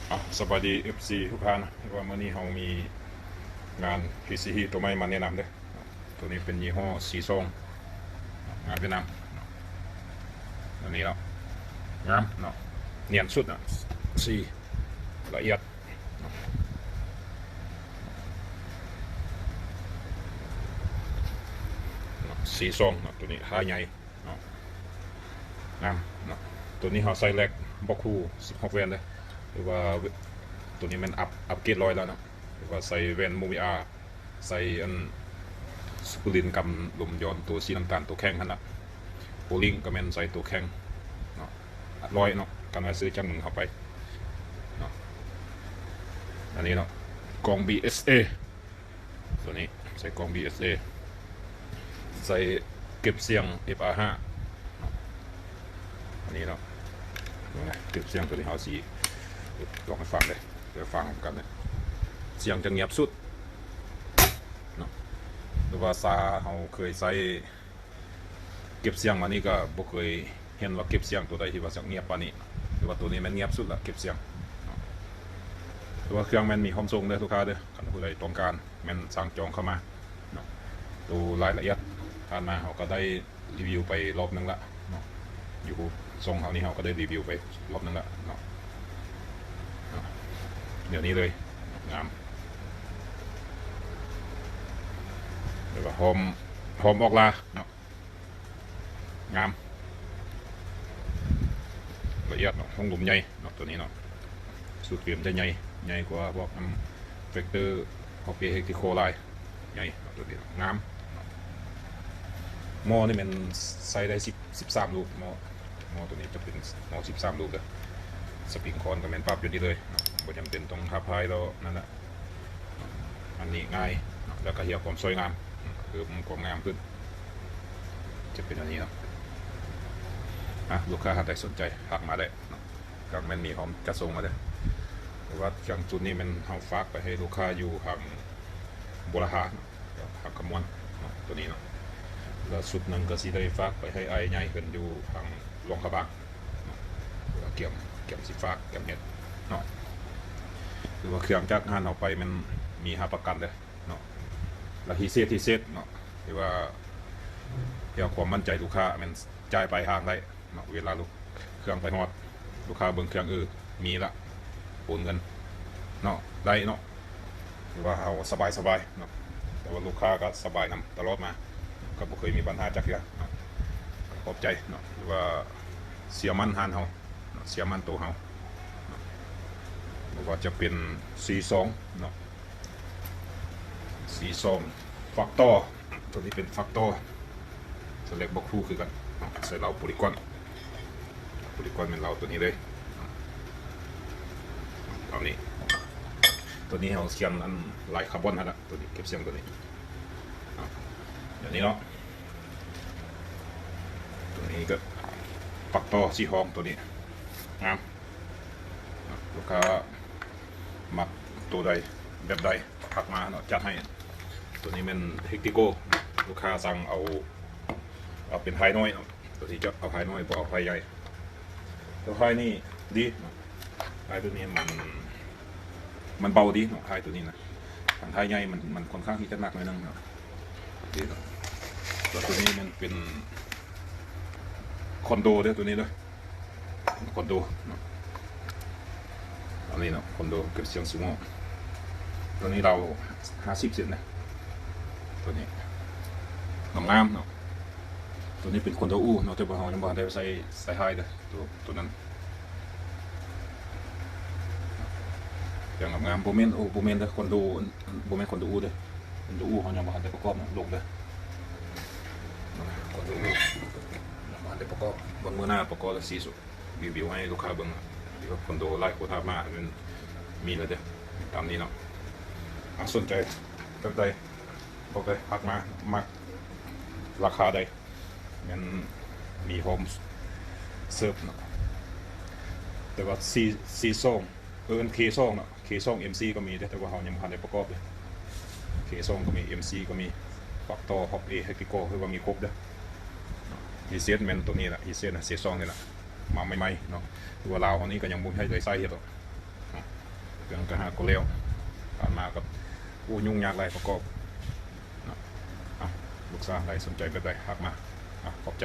ເອົາ ສະບາຍດີ ເອັຟຊີ ທຸກທ່ານ ຄືວ່າມື້ນີ້ເຮົາມີງານ ພີຊີ ໂຕໃໝ່ມາແນະນຳເດີ້. ໂຕນີ້ເປັນຍີ່ຫໍ້ ຊີຊອງ ງານຫວຽດນາມ ອັນນີ້ເນາະ ງາມເນາະ ນຽນສຸດນະ ສີລະອຽດເນາະ ຊີຊອງເນາະ ໂຕນີ້ຫາໃຫຍ່ ເນາະ ງາມເນາະ. ໂຕນີ້ເຮົາໃສ່ແລັກບັກຄູ ສິບຫົກແວ່ນເດີ້ ຫຼືວ່າໂຕນີ້ແມ່ນອັບ ອັບເກຣດຮ້ອຍແລ້ວເນາະ ຫຼືວ່າໃສ່ແວ່ນມູວີອາ ໃສ່ອັນສະກຣີນກັນລົມຍ້ອນ ໂຕສີນ້ຳຕານ ໂຕແຂງຫັ້ນລະ. ໂອລິງກໍແມ່ນໃສ່ໂຕແຂງເນາະ ຮ້ອຍເນາະ ກັນວ່າຊື້ຈາກເມືອງເຮົາໄປເນາະ. ອັນນີ້ເນາະ ກ້ອງ ບີເອສເອ ໂຕນີ້ໃສ່ກ້ອງ ບີເອສເອ ໃສ່ເກັບສຽງ ເອັຟອາຫ້າ ເນາະ. ອັນນີ້ເນາະ ເກັບສຽງໂຕນີ້ເຮົາຊິລອງໃຫ້ຟັງເດີ້ ໄປຟັງກັນເດີ້ ສຽງຈະງຽບສຸດເນາະ ຫຼືວ່າສາເຮົາເຄີຍໃຊ້ ເກັບສຽງມານີ້ກໍບໍ່ເຄີຍເຫັນວ່າເກັບສຽງໂຕໃດທີ່ວ່າສຽງງຽບປານນີ້ ແຕ່ວ່າໂຕນີ້ແມ່ນງຽບສຸດລະ ເກັບສຽງເນາະ. ແຕ່ວ່າເຄື່ອງແມ່ນມີພ້ອມສົ່ງເດີ້ ລູກຄ້າເດີ້ ຄັນຜູ້ໃດຕ້ອງການແມ່ນສັ່ງຈອງເຂົ້າມາເນາະ. ໂຕລາຍລະອຽດຜ່ານມາເຮົາກໍໄດ້ຣີວິວໄປລອບໜຶ່ງລະເນາະ ຢູ່ຊ່ອງເຮົານີ້ເຮົາກໍໄດ້ຣີວິວໄປລອບໜຶ່ງລະເນາະ. ແນວນີ້ເລີຍ ງາມ ແບບວ່າພ້ອມ ພ້ອມອອກລາເນາະ. ງາມ ລະອຽດເນາະ ຫ້ອງລົມໃຫຍ່ເນາະ ໂຕນີ້ເນາະ ສູດເກມຈະໃຫຍ່ ໃຫຍ່ກວ່າພວກ ອາ ແຟັກເຕີ ຮອບເອ ເຮັກຕິຄໍຫຼາຍ ໃຫຍ່ເນາະ ໂຕນີ້ເນາະ ງາມເນາະ. ໝໍ້ນີ້ແມ່ນໃສ່ໄດ້ສິບ ສິບສາມລູກ ໝໍ້ ໝໍ້ໂຕນີ້ຈະເປັນໝໍ້ສິບສາມລູກເດີ້. ສະປຣິງຄອນກໍແມ່ນປັບຢູ່ນີ້ເລີຍເນາະ ບໍ່ຈຳເປັນຕ້ອງຮັບພາຍແລ້ວນັ້ນແຫຼະ. ອັນນີ້ງ່າຍເນາະ ແລ້ວກໍເຮັດຄວາມສວຍງາມ ເພີ່ມຄວາມງາມຂຶ້ນ ຈະເປັນອັນນີ້ເນາະ. ອາ ລູກຄ້າທ່ານໃດສົນໃຈທັກມາໄດ້ເນາະ ກໍແມ່ນມີພ້ອມຈັດສົ່ງມາເດີ້. ເພາະວ່າເຄື່ອງຊຸດນີ້ແມ່ນເຮົາຝາກໄປໃຫ້ລູກຄ້າຢູ່ທາງບົວລະພາເນາະ ທາງຄຳມ່ວນເນາະ ໂຕນີ້ເນາະ. ແລ້ວຊຸດໜຶ່ງກໍຊິໄດ້ຝາກໄປໃຫ້ອ້າຍໃຫຍ່ເພິ່ນຢູ່ທາງຫຼວງພະບາງ ເນາະ ກຽມ ກຽມຊິຝາກ ກຽມເຮັດເນາະ. ຄືວ່າເຄື່ອງຈາກຮ້ານເຮົາໄປແມ່ນມີຮັບປະກັນເດີ້ເນາະ ແລ້ວພິເສດ ພິເສດເນາະ ທີ່ວ່າເພື່ອຄວາມໝັ້ນໃຈລູກຄ້າແມ່ນຈ່າຍປາຍທາງໄດ້ເນາະ. ເວລາລູກ ເຄື່ອງໄປຮອດ ລູກຄ້າເບິ່ງເຄື່ອງ ເອີ ມີລະ ໂອນເງິນເນາະ ໄດ້ເນາະ. ຖືວ່າເຮົາສະບາຍ ສະບາຍເນາະ ແຕ່ວ່າລູກຄ້າກໍສະບາຍນຳຕະຫຼອດມາ ກໍບໍ່ເຄີຍມີບັນຫາຈັກເທື່ອເນາະ. ຂອບໃຈເນາະ ຖືວ່າເຊື່ອໝັ້ນຮ້ານເຮົາເນາະ ເຊື່ອໝັ້ນໂຕເຮົາເນາະ. ບໍ່ວ່າຈະເປັນ ຊີຊອງເນາະ ຊີຊອງ ຟາກຕໍ່ ໂຕນີ້ເປັນຟາກຕໍ່ ສະເລັກບັກຄູຄືກັນເນາະ ໃສ່ເລົາໂປລີກອນ ໂປລີກອນແມ່ນເລົາໂຕນີ້ເລີຍ ຕາມນີ້. ໂຕນີ້ເຮົາຂຽນອັນລາຍຄາບອນຫັ້ນລະ ໂຕນີ້ເກັບສຽງໂຕນີ້ເນາະ ແບບນີ້ເນາະ. ໂຕນີ້ກໍປັກຕໍ່ສີທອງ ໂຕນີ້ງາມ. ລູກຄ້າມັກໂຕໃດແບບໃດທັກມາເນາະ ຈັດໃຫ້. ໂຕນີ້ແມ່ນເຮັກຕິໂກ ລູກຄ້າສັ່ງເອົາ ເອົາເປັນທ້າຍນ້ອຍເນາະ ໂຕທີ່ຈະເອົາທ້າຍນ້ອຍ ບໍ່ເອົາທ້າຍໃຫຍ່. ແລ້ວທ້າຍນີ້ດີເນາະ ທ້າຍໂຕນີ້ມັນ ມັນເບົາດີເນາະ ທ້າຍໂຕນີ້ນະ. ຄັນທ້າຍໃຫຍ່ມັນ ມັນຄ່ອນຂ້າງທີ່ຈະໜັກໜ້ອຍໜຶ່ງເນາະ ດີເນາະ. ແລ້ວໂຕນີ້ມັນເປັນຄອນໂດເດີ້ ໂຕນີ້ເດີ້ ຄອນໂດເນາະ ອັນນີ້ເນາະ ຄອນໂດເກັບສຽງຊູໂມ. ໂຕນີ້ລາວຫ້າສິບເຊັນນະ ໂຕນີ້ງາມໆເນາະ. ໂຕນີ້ເປັນຄອນໂດອູເນາະ ແຕ່ວ່າເຮົາຍັງບໍ່ທັນໄດ້ໃສ່ ໃສ່ທ້າຍເດີ້ ໂຕ ໂຕນັ້ນ ຢ່າງງາມໆ. ບໍ່ແມ່ນ ໂອ້ ບໍ່ແມ່ນເດີ້ ຄອນໂດ ບໍ່ແມ່ນຄອນໂດອູເດີ້ ຄອນໂດອູເຮົາຍັງບໍ່ທັນໄດ້ປະກອບເນາະ ລົງເດີ້ ຄອນໂດອູຍັງບໍ່ທັນໄດ້ປະກອບ. ເບິ່ງມື້ໜ້າປະກອບແລ້ວຊິ ຣີວິວໃຫ້ລູກຄ້າເບິ່ງ ທີ່ວ່າຄອນໂດຫຼາຍຄົນຖາມມາ ມັນມີແລ້ວເດີ້ ຕາມນີ້ເນາະ. ອາ ສົນໃຈແບບໃດ ບອກເລີຍ ທັກມາ ມັກລາຄາໃດ ແມ່ນມີພ້ອມເສີບເນາະ. ແຕ່ວ່າ ຊີ ຊີຊອງ ເອີ ເອັມ ເຄຊອງເນາະ ເຄຊອງ ເອັມຊີ ກໍມີເດ້ ແຕ່ວ່າເຮົາຍັງບໍ່ທັນໄດ້ປະກອບເດ້. ເຄຊອງ ກໍມີ ເອັມຊີ ກໍມີ ຟາກຕໍ່ ຮອບເອ ເຮັກຕິໂກ ຄືວ່າມີຄົບເດ້. ພິເສດແມ່ນໂຕນີ້ລະ ພິເສດນະ ຊີຊອງນີ້ລະ ມາໃໝ່ໆເນາະ ຄືວ່າລາວເຮົານີ້ກໍຍັງບໍ່ໃຫ້ໄດ້ໃຊ້ເຮັດດອກ. ເຄື່ອງກະຫາກກໍແລ້ວ ຜ່ານມາກໍ ໂອ້ ຫຍຸ້ງຍາກຫຼາຍປະກອບເນາະ. ເອົາ ລູກສາວໃດສົນໃຈແບບໃດ ທັກມາ. ເອົາ ຂອບໃຈ.